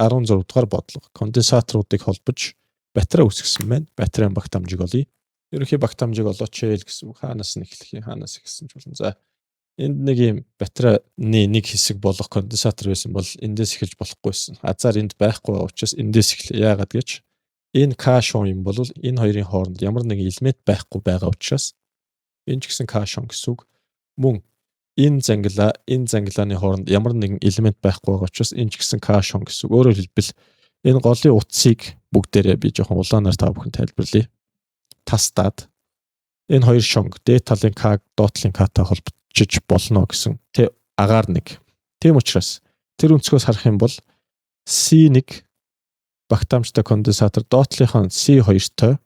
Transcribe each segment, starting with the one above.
16 дугаар бодлого. Конденсаторуудыг холбож батарей үүсгэсэн байна. Батарейн багтаамжийг олъё. Ерөнхий багтаамжийг олооч ээ л гэсэн үг. Хаанаас нь эхлэх юм, хаанаас эхэлсэн ч болно. За, энд нэг юм батарейны нэг хэсэг болох конденсатор байсан бол эндээс эхэлж болохгүй байсан. Азар энд байхгүй байгаа учраас эндээс эхлэе. Яагаад гэж энэ К шун юм бол энэ хоёрын хооронд ямар нэгэн элемент байхгүй байгаа учраас энэ ч гэсэн К шун гэсэн үг. Мөн энэ зангилаа, энэ зангилааны хооронд ямар нэгэн элемент байхгүй байгаа учраас энэ ч гэсэн К шун гэсэн үг. Өөрөөр хэлбэл, энэ голын утсыг бүгдээрээ би жоохон улаанаар та бүхэн тайлбарлая. Тастаад энэ хоёр шунг дээд талын К доод талын К-тай холбогдож болно гэсэн. Тэ агаар нэг. Тийм учраас тэр өнцгөөс харах юм бол C1 багтаамжтай конденсатор доод талынхаа C2-той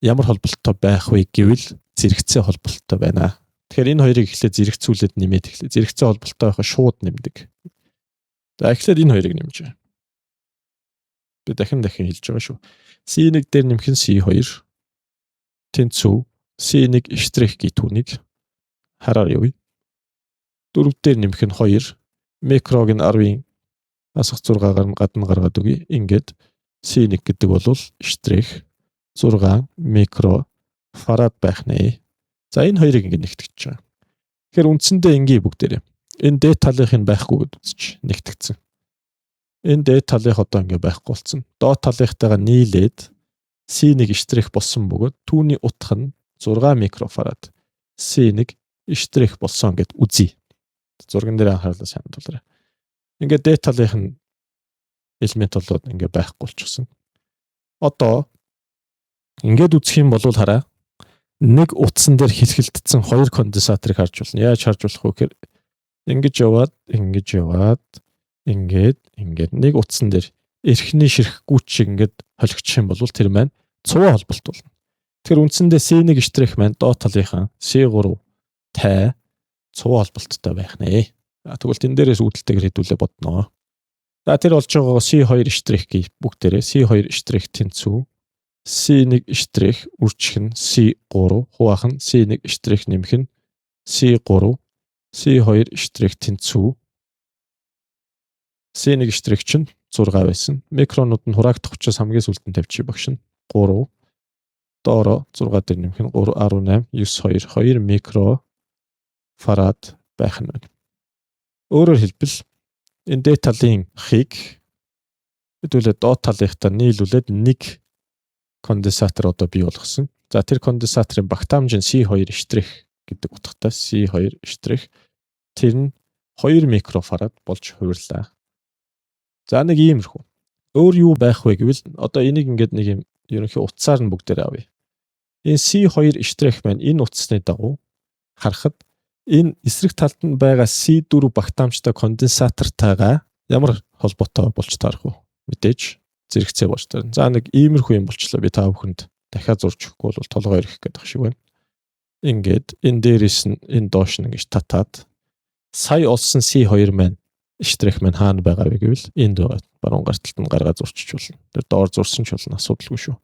ямар холболттой байх вэ гэвэл зэрэгцээ холболттой байна. Тэгэхээр энэ хоёрыг эхлээд зэрэгцүүлээд нэмээд эхлэе. Зэрэгцээ холболттой байхад шууд нэмдэг. За, эхлээд энэ хоёрыг нэмж. Би дахин дахин хэлж байгаа шүү. C1 дээр нэмэх нь C2 тэнцүү C1 штрих гэ түүнийг хараар явъя. 4 дээр нэмэх нь 2, микрог нь 10-ын хасах 6-гаар нь гадна гаргаад өгье. Ингээд C1 гэдэг бол штрих 6 микро фарад байх нэ. За, энэ хоёрыг ингээд нэгтгэж байгаа. Тэгэхээр үндсэндээ энгийн бүгдээрээ. Энэ дээд талынх нь байхгүй гэд үзэж нэгтгэцэн. Энэ дээд талынх одоо ингээ байхгүй болсон. Доод талынхтайгаа нийлээд C1 штрих болсон бөгөөд түүний утга нь 6 микрофарад C1 штрих болсон гэд үзье. Зурган дээр анхаарлаа сайн хандуулаарай. Ингээд дээд талынх нь элемент болоод ингээ байхгүй болчихсон. Одоо ингээд үзэх юм бол хараа, нэг утсан дээр хэлхэлдсэн хоёр конденсаторыг харж болно. Яаж харж болох вэ гэхээр ингэж яваад, ингэж яваад, ингээд ингээд нэг утсан дээр эрхний ширхгүүч шиг ингээд холигдчих юм бол тэр маань цуваа холболт болно. Тэгэхээр үндсэндээ C1 штрих маань доод талынхаа C3 тай цуваа холболттой байх нэ. Тэгвэл тэн дээрээс үүдэлтэйгээр хэдүүлээ бодноо. За, тэр болж байгаа C2 штрих гээ бүгдээрээ C2 штрих тэнцүү C1 штрих үржих нь C3 хуваах нь C1 штрих нэмэх нь C3 C2 штрих тэнцүү C1 штрих чинь 6 байсан. Микронууд нь хураагдах учраас хамгийн сүүлд нь тавьчих, багш нь 3 доороо 6 дээр нэмэх нь 3 18 9 2 2 микро фарад байх нь байна. Өөрөөр хэлбэл, энэ дээд талын хийг хэдүүлээ доод талынхтай нийлүүлээд нэг конденсатор одоо бий болгосон. За, тэр конденсаторын багтаамж нь C2 штрих гэдэг утгатай C2 штрих, тэр нь 2 микрофарад болж хувирлаа. За, нэг иймэрхүү. Өөр юу байх вэ гэвэл одоо энийг ингээд нэг юм ерөнхий утсаар нь бүгдээр авъя. Энэ C2 штрих маань энэ утасны дагуу харахад энэ эсрэг талд нь байгаа C4 багтаамжтай конденсатортайгаа ямар холбоотой болж таарах вэ? Мэдээж зэрэгцээ болж таарна. За, нэг иймэрхүү юм болчлоо. Би та бүхэнд дахиад зурж өгөхгүй бол толгой эргэх гэдэг шиг байна. Ингээд энэ дээрээс нь энэ доош нь ингэж татаад сая олсон C2 маань штрих маань хаана байгаа вэ гэвэл энд байгаа. Баруун гар талд нь гаргаа зурчиж болно. Тэр доор зурсан ч болно, асуудалгүй шүү.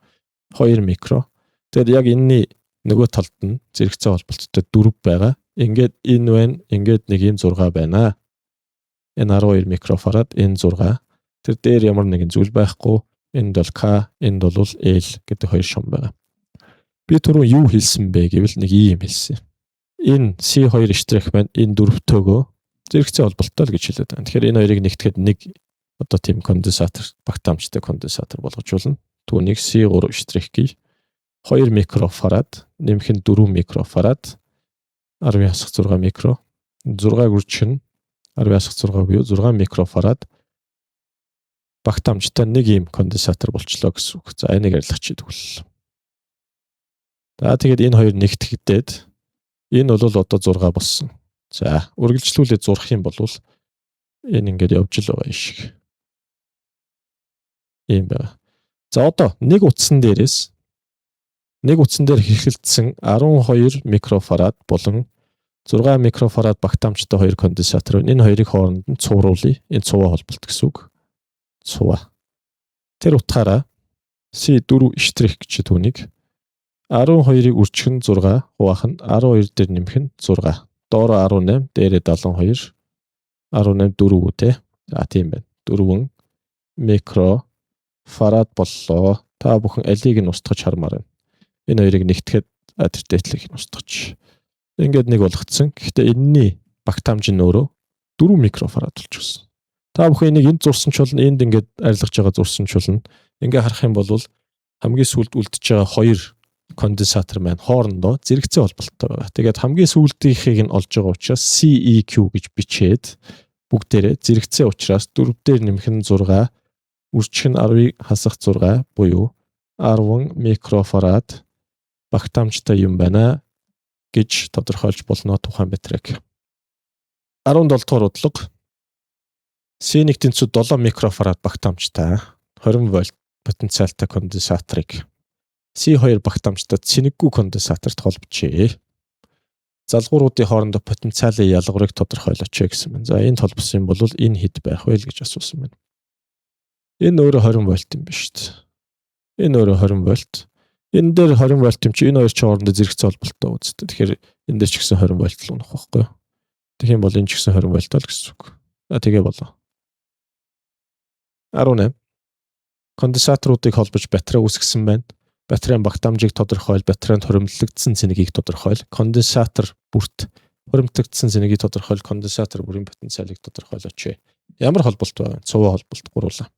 2 микро. Тэгээд яг энэний нөгөө талд нь зэрэгцээ холболттой 4 байгаа. Ингээд энэ байна. Ингээд нэг юм 6 байна. Энэ 12 микрофарад, энэ 6. Тэр дээр ямар нэгэн зүйл байхгүй. Энд бол К, энд бол L гэдэг хоёр шум байгаа. Би түрүүн юу хэлсэн бэ гэвэл нэг ийм хэлсэн. Энэ C2 штрих маань энэ дөрвтөөгөө зэрэгцээ холболттой л гэж хэлээд байна. Тэгэхээр энэ хоёрыг нэгтгэхэд нэг одоо тийм конденсатор, багтаамжтай конденсатор болгож болно. Түүнийг C3 штрих гий. 2 микрофарад нэмэх нь 4 микрофарад 10-6 микро 6-г үржих нь 10-6 буюу 6 микрофарад багтаамжтай нэг ийм конденсатор болчлоо гэсэн үг. За, энийг арилгач тэгвэл. За, тэгээд энэ хоёр нэгтгэгдээд энэ бол одоо 6 болсон. За, үргэлжлүүлээд зурах юм бол энэ ингээд явж л байгаа юм шиг. Ийм байна. За, одоо нэг утсан дээрээс нэг утсан дээр хэрэглэгдсэн 12 микрофарад болон 6 микрофарад багтаамжтай хоёр конденсатор. Энэ хоёрыг хооронд нь цууруулъя. Энэ цуваа холболт гэсэн үг. Цуваа. Тэр утгаараа C4 штрих гэж түүнийг 12-ыг үржих нь 6 хуваах нь 12 дээр нэмэх нь 6. Доороо 18, дээрээ 72. 18 4 үү те. За, тийм байна. 4 Микро фарад боллоо. Та бүхэн алийг нь устгаж хармаар байна. Энэ хоёрыг нэгтгэхэд тэр дээдлийг нь устгаж. Ингээд нэг болгоцсон. Гэхдээ энэний багтаамж нь өөрөө 4 микрофарад болчихсон. Та бүхэн энийг энд зурсан ч болно, энд ингээд арилгаж байгаа зурсан ч болно. Ингээ харах юм бол хамгийн сүүлд үлдэж байгаа хоёр конденсатор маань хоорондоо зэрэгцээ холболттой байгаа. Тэгээд хамгийн сүүлдийнхийг нь олж байгаа учраас CEQ гэж бичээд бүгдээрээ зэрэгцээ учраас 4 дээр нэмэх нь 6, үржих нь 10-ыг хасах 6 буюу 10 микрофарад багтаамжтай юм байна гэж тодорхойлж болно тухайн батарейг. 17 дугаар бодлого. C1 тэнцүү 7 микрофарад багтаамжтай 20 вольт потенциалтай конденсаторыг C2 багтаамжтай цэнэггүй конденсаторт холбожээ. Залгууруудын хоорондоо потенциалын ялгуурыг тодорхойлооч гэсэн байна. За, энд холбосон юм бол энэ хэд байх вэ гэж асуусан байна. Энэ өөрөө 20 вольт юм байна шүү дээ. Энэ өөрөө 20 вольт. Энэ дээр 20 вольт юм чи энэ хоёр ч хоорондоо зэрэгцээ холболттой үстэй. Тэгэхээр энэ дээр ч гэсэн 20 вольт л унах байхгүй юу? Тэгэх юм бол энэ ч гэсэн 20 вольт л гэсэн үг. А тэгээ болоо. 18. Конденсаторуудыг холбож батарей үүсгэсэн байна. Батарейн багтаамжийг тодорхойл, батарейнд хуримтлагдсан цэнэгийг тодорхойл, конденсатор бүрт хуримтлагдсан цэнэгийг тодорхойл, конденсатор бүрийн потенциалыг тодорхойлооч. Ямар холболт байгаа вэ? Цуваа холболт гуруулаа.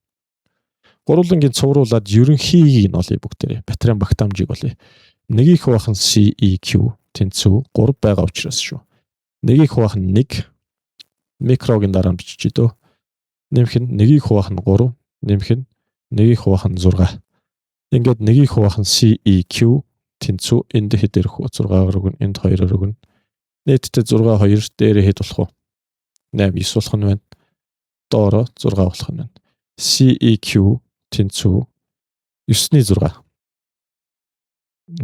Гурвуулангийн цувруулад ерөнхийгийг нь олъё бүгдээрээ. Батарейн багтаамжийг олъё. Нэгийг хуваах нь CEQ тэнцүү 3 байгаа учраас шүү. Нэгийг хуваах нь 1, микрогийн дараа нь биччихье дөө. Нэмэх нь нэгийг хуваах нь 3, нэмэх нь нэгийг хуваах нь 6. Ингээд нэгийг хуваах нь CEQ тэнцүү энд хэд ирэх вэ? 6-аар өгнө, энд 2-оор өгнө. Нийтдээ 6 2 дээрээ хэд болох вэ? 8 9 болох нь байна. Доороо 6 болох нь байна. CEQ тэнцүү 9-ний 6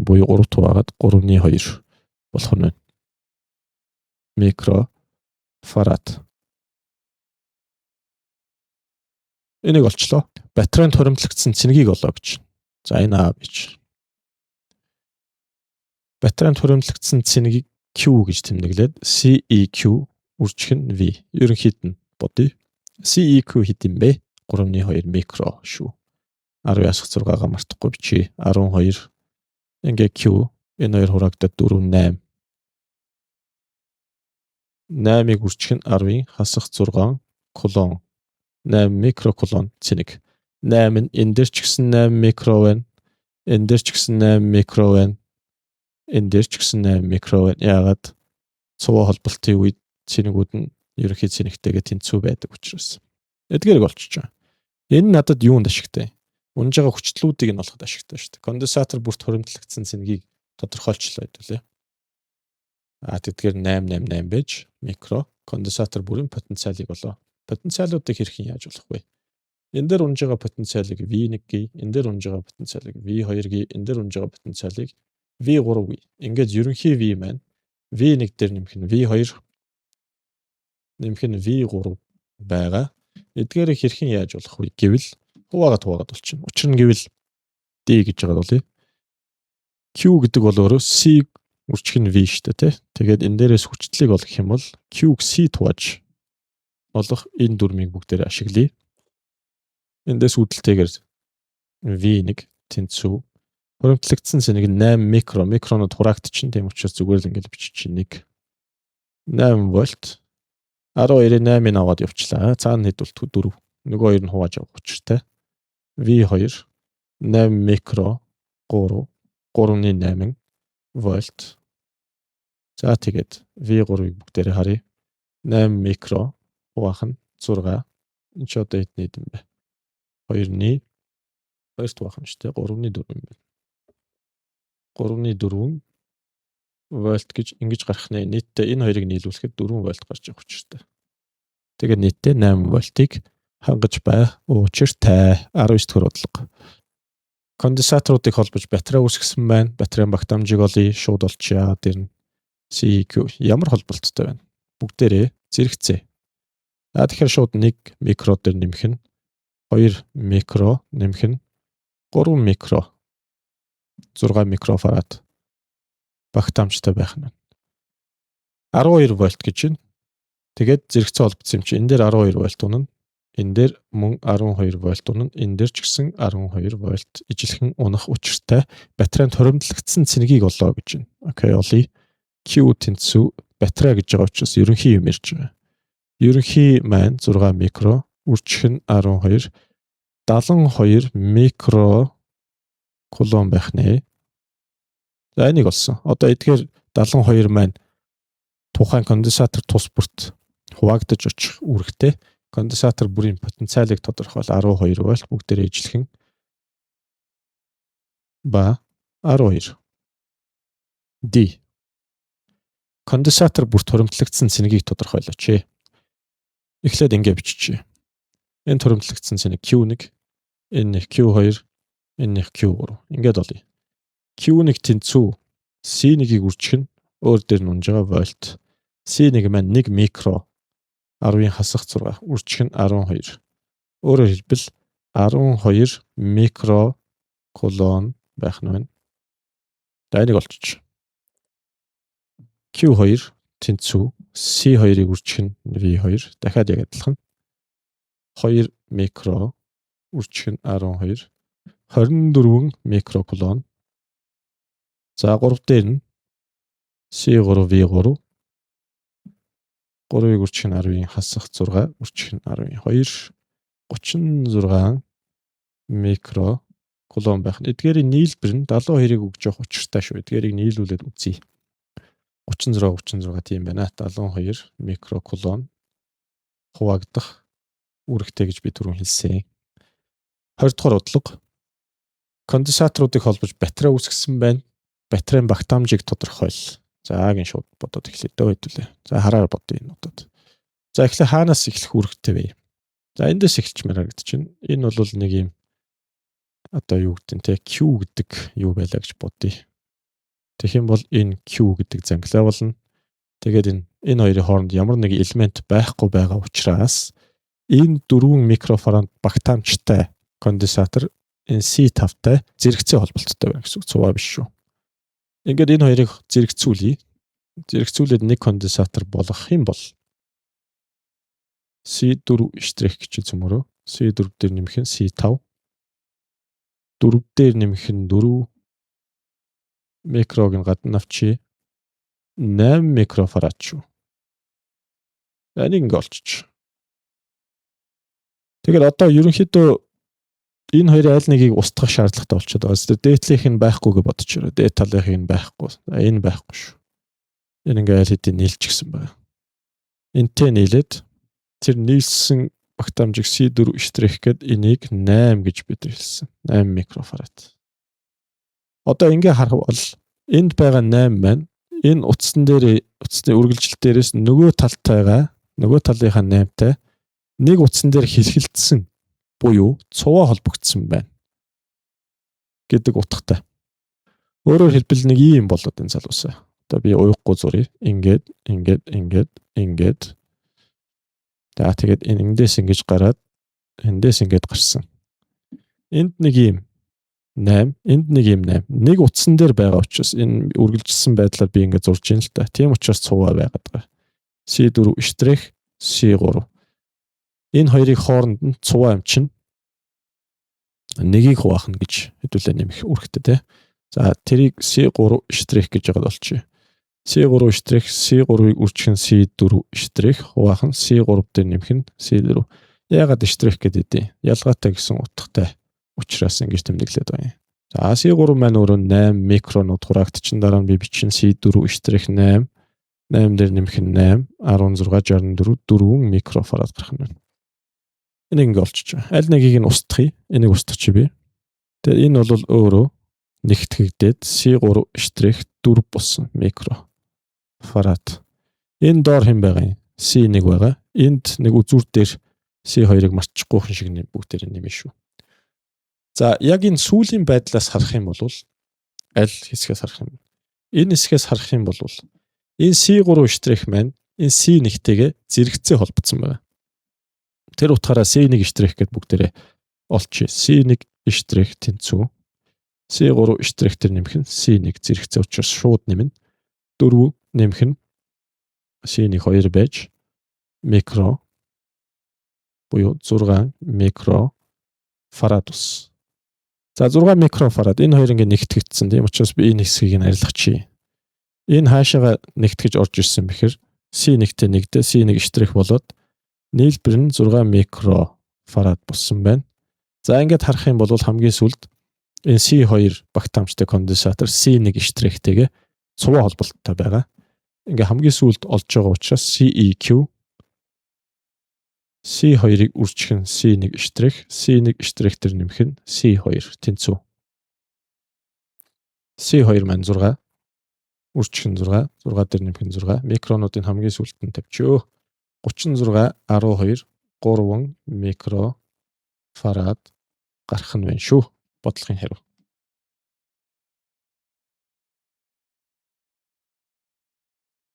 буюу 3 хуваагаад 3-ны 2 болох нь байна. Микро фарад. Энийг олчлоо. Батарейнд хуримтлагдсан цэнэгийг олоо гэж. За, энэ А гэж. Батарейнд хуримтлагдсан цэнэгийг Q гэж тэмдэглээд CEQ үржих нь V. Ерөнхийд нь бодъё. CEQ хэд юм бэ? 3-ны 2 микро шүү. 10 ясах 6-гаа мартахгүй бичье. 12 ингээ Q энэ хоёр хураагдаад 4 8. 8-ыг үржих нь 10-ын хасах 6 кулон. 8 микрокулон цэнэг. 8 нь энэ дээр ч гэсэн 8 микро байна. Энэ дээр ч гэсэн 8 микро байна. Энэ дээр ч гэсэн 8 микро байна. Яагаад? Цуваа холболтын үед цэнэгүүд нь ерөнхий цэнэгтэйгээ тэнцүү байдаг учраас. Эдгээрийг олчиж байгаа. Энэ надад юунд ашигтай? Унж байгаа хүчлүүдийг нь олоход ашигтай шүү дээ. Конденсатор бүрт хуримтлагдсан цэнэгийг тодорхойлчлоо хэдүүлээ. А тэдгээр 8 8 8 байж микро конденсатор бүрийн потенциалыг олоо. Потенциалуудыг хэрхэн яаж олох вэ? Энэ дээр унж байгаа потенциалыг V1 гээ, энэ дээр унж байгаа потенциалыг V2 гээ, энэ дээр унж байгаа потенциалыг V3 гээ. Ингээд ерөнхий V маань V1 дээр нэмэх нь V2 нэмэх нь V3 байгаа. Эдгээрийг хэрхэн яаж олох вэ гэвэл хуваагаад хуваагаад болчихно. Учир нь гэвэл D гэж байгаа бол Q гэдэг бол өөрөө C үржих нь V шүү дээ, тий. Тэгээд энэ дээрээс хүчтлийг олох юм бол Q-г C тувааж олох энэ дүрмийг бүгдээрээ ашиглая. Эндээс үүдэлтэйгээр V1 тэнцүү хуримтлагдсан цэнэг 8 микро, микронууд хураагдчихна. Тийм учраас зүгээр л ингэж бичиж чинь 1 8 вольт 12-ыг 8-ыг аваад явчлаа. Цаана хэд болтгоо 4. Нөгөө хоёр нь хувааж авах учиртай. V2 8 микро 3 3-ны 8 вольт. За, тэгээд V3-ыг бүгдээрээ харъя. 8 микро хуваах нь 6. Энэ ч одоо хэд нийт юм бэ? 2-ны 2 хуваах нь шүү дээ. 3-ны 4 юм байна. 3-ны 4 вольт гэж ингэж гарах нэ. Нийтдээ энэ хоёрыг нийлүүлэхэд 4 вольт гарч явах учиртай. Тэгээд нийтдээ 8 вольтыг хангаж бай учиртай. 19 дахь бодлого. Конденсаторуудыг холбож батарей үүсгэсэн байна. Батарейн багтаамжийг олъё. Шууд олчаа. Тэр нь CQ ямар холболттой байна? Бүгдээрээ зэрэгцээ. За, тэгэхээр шууд 1 микро дээр нэмэх нь 2 микро нэмэх нь 3 микро 6 микрофарад багтаамжтай байх нь. 12 вольт гэж байна. Тэгээд зэрэгцээ холбогдсон юм чи энэ дээр 12 вольт унана. Энэ дээр мөн 12 вольт унана. Энэ дээр ч гэсэн 12 вольт ижилхэн унах учиртай батарейнд хуримтлагдсан цэнэгийг олоо гэж байна. Окей, олъё. Q тэнцүү батарей гэж байгаа учраас ерөнхий юм ярьж байгаа. Ерөнхий маань 6 микро, үржих нь 12, 72 микро кулон байх нэ. За, энийг олсон. Одоо эдгээр 72 маань тухайн конденсатор тус бүрт хуваагдаж очих үүрэгтэй. Конденсатор бүрийн потенциалыг тодорхойл, 12 вольт бүгдээрээ ижилхэн ба 12. D. Конденсатор бүрт хуримтлагдсан цэнэгийг тодорхойлооч. Эхлээд ингэ биччихье. Энэ хуримтлагдсан цэнэг Q1, энэ нэг Q2, энэ нэг Q3. Ингээд олъё. Q1 тэнцүү C1-ийг үржих нь өөр дээр нь унж байгаа вольт. C1 маань 1 микро 10-ын хасах 6, үржих нь 12. Өөрөөр хэлбэл 12 микро кулон байх нь байна. За, энийг олчих. Q2 тэнцүү C2-ыг үржих нь V2, дахиад яг адилхан 2 микро үржих нь 12, 24 микрокулон. За, 3 дээр нь C3 V3, 3-ыг үржих нь 10-ын хасах 6, үржих нь 10-ын 2, 36 микро кулон байх. Эдгээрийн нийлбэр нь 72-ыг өгж явах учиртай шүү. Эдгээрийг нийлүүлээд үзье. 36 36 тийм байна. 72 микрокулон хуваагдах үүрэгтэй гэж би түрүүн хэлсэн. 20 дугаар бодлого. Конденсаторуудыг холбож батарей үүсгэсэн байна. Батарейн багтаамжийг тодорхойл. За, гин шууд бодоод эхлэе дөө хэдүүлээ. За, хараар бодъё энэ удаад. За, эхлээ хаанаас эхлэх үүрэгтэй вэ? За, эндээс эхэлчмээр харагдаж байна. Энэ бол нэг юм одоо юу гэдэг нь те, Q гэдэг юу байлаа гэж бодъё. Тэгэх юм бол энэ Q гэдэг зангилаа болно. Тэгээд энэ хоёрын хооронд ямар нэг элемент байхгүй байгаа учраас энэ 4 микрофарад багтаамжтай конденсатор энэ C5-тай зэрэгцээ холболттой байна гэсэн үг. Цуваа биш шүү. Ингээд энэ хоёрыг зэрэгцүүлье. Зэрэгцүүлээд нэг конденсатор болгох юм бол C4 штрих гэж зөмөрөө. C4 дээр нэмэх нь C5. 4 дээр нэмэх нь 4 микрог нь гадна авчи, 8 микрофарад шүү. За, энийг ингээ олчиж. Тэгэхээр одоо ерөнхийдөө энэ хоёрын аль нэгийг устгах шаардлагатай болчиход байгаа. Тэр дээдлийнх нь байхгүй гэж бодож байна. Дээд талынхыг нь байхгүй. Энэ байхгүй шүү. Энэ ингээ аль хэдийн нийлчихсэн байна. Энтэй нийлээд тэр нийлсэн багтаамжийг C4 штрих гээд энийг 8 гэж бид хэлсэн. 8 микрофарад. Одоо ингээ харах бол энд байгаа 8 маань энэ утсан дээр, утасны үргэлжилт дээрээс нөгөө талтайгаа, нөгөө талынхаа 8-тай нэг утсан дээр хилхэлдсэн буюу цуваа холбогдсон байна гэдэг утгатай. Өөрөөр хэлбэл нэг ийм болоод энэ залуусаа. Одоо би уяхгүй зуръя. Ингээд, ингээд, ингээд, ингээд. За, тэгээд энэ эндээс ингэж гараад, эндээс ингэж гарсан. Энд нэг ийм 8, энд нэг ийм 8. Нэг утсан дээр байгаа учраас энэ үргэлжилсэн байдлаар би ингэж зурж ийн л та. Тийм учраас цуваа байгаад байгаа. C4 штрих C3. Энэ хоёрыг хооронд нь цуваа юм чинь нэгийг хуваах нь гэж хэдүүлээ нэмэх үүрэгтэй тий. За, тэрийг C3 штрих гэж яагаад болчих. C3 штрих C3-ыг үржих нь C4 штрих хуваах нь C3 дээр нэмэх нь C4. Яагаад штрих гэдэг дээ? Ялгаатай гэсэн утгатай учраас ингэж тэмдэглээд байгаа юм. За, C3 маань өөрөө 8 микронууд хураагдчин, дараа нь би бичин C4 штрих 8, 8 дээр нэмэх нь 8, 16 64 4 микрофарад гарах нь байна. Энийг ингээ олчиж байгаа. Аль нэгийг нь устгах. Энийг устгах би. Тэгээ энэ бол өөрөө нэгтгэгдээд C3 штрих 4 болсон микро фарад. Энэ доор хэн байгаа юм? C1 байгаа. Энд нэг үзүүр дээр C2-ыг мартчихгүй шиг бүгдээр нэмнэ шүү. За, яг энэ сүүлийн байдлаас харах юм бол аль хэсгээс харах юм? Энэ хэсгээс харах юм бол энэ C3 штрих маань энэ C1-тэйгээ зэрэгцээ холбогдсон байна. Тэр утгаараа C1 штрих гэдээ бүгдээрээ олчих. C1 штрих тэнцүү C3 штрих дээр нэмэх нь C1, зэрэгцээ учраас шууд нэмнэ. 4 нэмэх нь C1 2 байж микро Буюу 6 микро фарад ус. За, 6 микрофарад, энэ хоёр ингээ нэгтгэгдсэн. Тийм учраас би энэ хэсгийг нь арилгачихъя. Энэ хаашаага нэгтгэж орж ирсэн бэхэр C1-тэй нэгдээ C1 штрих болоод нийлбэр нь 6 микрофарад болсон байна. За, ингээд харах юм бол хамгийн сүүлд энэ C2 багтаамжтай конденсатор C1 штрихтэйгээ цуваа холболттой байгаа. Ингээ хамгийн сүүлд олж байгаа учраас CEQ C2-ыг үржих нь C1 штрих, C1 штрих дээр нэмэх нь C2 тэнцүү. C2 маань 6, үржих нь 6, 6 дээр нэмэх нь 6. Микронуудын хамгийн сүүлд нь тавьчихөө. 36 12 3 микро фарад гарах нь байна шүү. Бодлогын хариу.